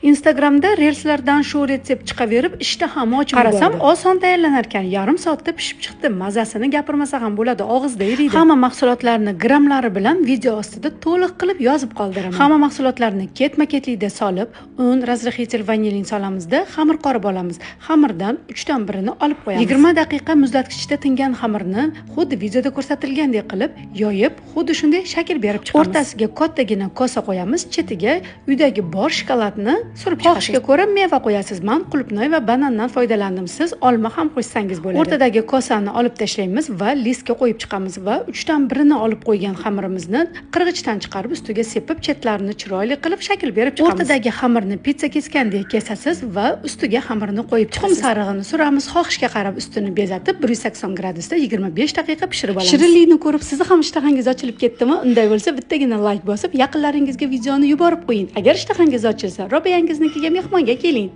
Instagramda reelslardan shu retsept chiqaverib, ishtaham ochib. Qarasam, oson tayyorlanar ekan. Yarim soatda pishib chiqdi. Mazasini gapirmasa ham bo'ladi, og'izda eriydi. Hamma mahsulotlarni grammlari bilan video ostida to'liq qilib yozib qoldiraman. Hamma mahsulotlarni ketma-ketlikda solib, un, разрыхлитель, vanilin solamizda, xamir qorib olamiz. Xamirdan uchdan birini olib qo'yamiz. 20 daqiqa muzlatgichda tingan xamirni xuddi videoda ko'rsatilgandek qilib yoyib, xuddi shunday shakl berib chiqamiz. O'rtasiga kattagina kosa qo'yamiz, chetiga uydagi bor shokoladni surib chiqasiz. Xohishga ko'ra meva qo'yasiz. Man qulupnoy va banandan foydalandim. Siz olma ham qo'shsangiz bo'ladi. O'rtadagi kosani olib tashlaymiz va listga qo'yib chiqamiz va uchdan birini olib qo'ygan xamirimizni qirg'ichdan chiqarib, ustiga sepib, chetlarini chiroyli qilib shakl berib chiqamiz. O'rtadagi xamirni pitsa keskandek kesasiz va ustiga xamirni qo'yib chiqasiz. Tuxum sarig'ini suramiz, xohishga qarab ustini bezatib, 180 gradusda 25 daqiqa pishirib olamiz. Shirinlikni ko'rib sizni ham ishtahangiz ochilib ketdimi? Unday bo'lsa, bittagina layk bosib, yaqinlaringizga videoni yuborib qo'ying. Agar ishtahangiz ochilsa, Robiyangiznikiga mehmonga keling.